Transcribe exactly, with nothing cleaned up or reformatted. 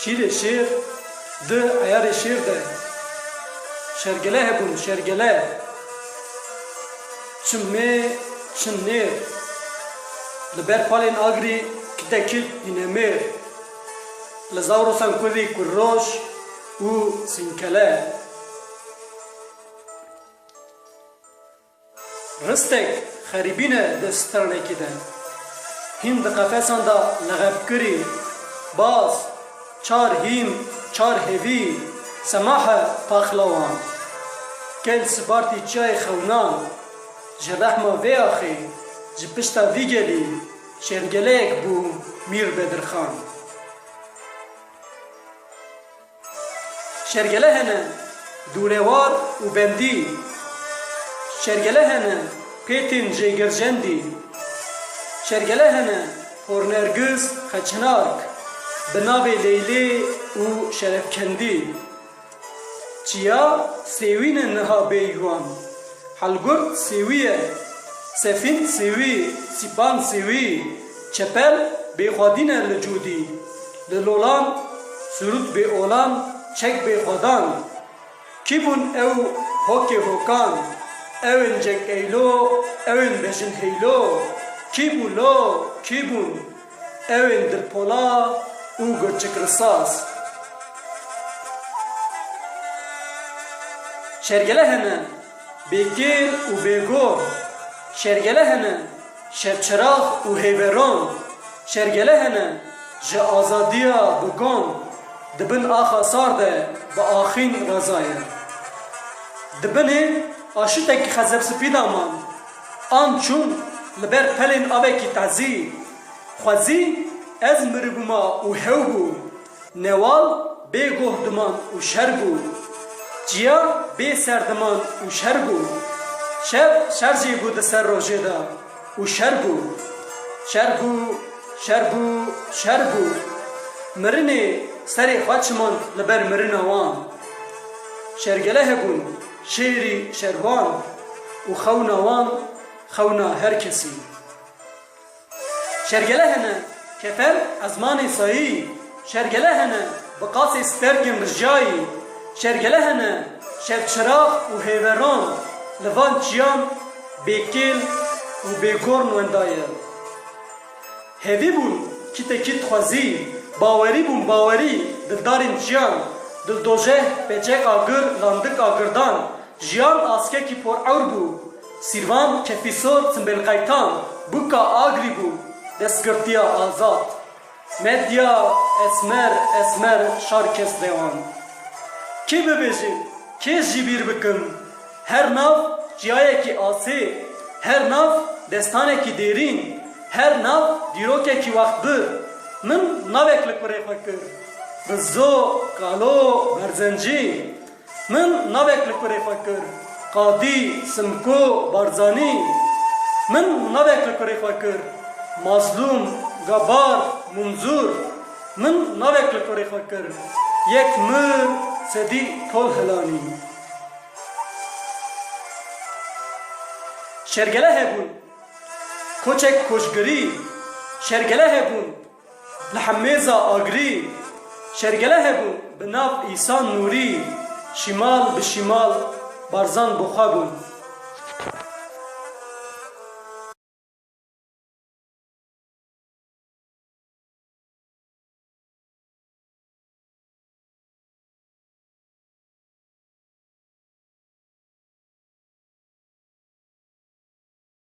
Şîrê şêr di eyarê şêr de. Şergele hebûn, şergele. Çi mê, çi nêr. Li ber palên Agrî kite kit dînemêr. Li Zawrosan kurî kurroj û sînkele. Ristek xerîbîne di stranekî de. Hîn di qefesan de lexebkirî, baz, çar hîn, çar hevî, semahe paxlawan. Kel sibartî çiyayê xewnan, ji rehma vê axê, ji pişta vî gelî, şergeleyek bû Mîr Bedirxan. Şergele hene, dûrewar û bendî. Şergele hene, pêtên jêgirjendî. Şergele hene, pornergiz, xeçinark, bi navê Leylê û Şerefkendî. Çiya sêwî ne niha bê yuan. Helgurt sêwî ye. Sefîn sêwî, sîpan sêwî, çepel bêxwedî ne li cûdî. Li lolan, sirût bê olan, çek bê xwedan. Kî bûn ew hokê hokan? Ew ên cek eylo, ew ên bejin heylo. Kî bû lo, kî bûn? Ew ên dilpola û gurçik risas. Şergele hene, bêkêl û bêgor. Şergele hene, şevçirax û heyveron. Şergele hene, ji azadiya bi gon. Di bin axa sar de bi axîn razaye. Di binê aşitekî xezebsipî de man. An çûn li ber pelên avekî tezî. Xwezî ez miribûma û hew bû. Newal bê goh diman û şer bû. Çiya bê ser diman û şer bû. Şev şer jê bû di ser rojê de û şer bû. Şer bû, şer bû, şer bû. Mirinê serê xwe çimand li ber mirina wan. Şergele hebûn, şêrî şerwan û xewna wan xewna her kesî. Şergele hene, kefen ezmanê sayî. Şergele hene, bi qasê sterkên rijayî. Şergele hene, şevçirax û hêveran li van çiyan bêkêl û bêgorn wendaye. Hevî bûn, kîtekît xwezî, bawerî bûn, bawerî, dildarên çiyan, dildojeh, peçek agir, landik agirdan, Jiyan askekî por ewr bû. Sîrvan kefîsor simbêlqeytan, bûka agrî bû, destgirtiya azad. Medya esmer, esmer şar kes dewan. Kê bibêjin, kê jî bîr bikin? Her nav çiyayekî asê, her nav destanekî dêrîn, her nav dîrokekî wextbir. Min navek li kurê xwe kir. Rizo, Kalo, Berzencî. Min navek li kurê xwe kir, Qadî, Simko, Barzanî. Min navek li kurê xwe kir, Mazlûm, Gabar, Munzûr. Min navek li kurê xwe kir, yek mir, sedî tol hilanî. Şergele hebûn, koçek koçgirî, şergele hebûn, Li hemêza agrî şergele hebûn bi nav Îsa Nûrî, şîmal bi şîmal barzan bo xwe bûn.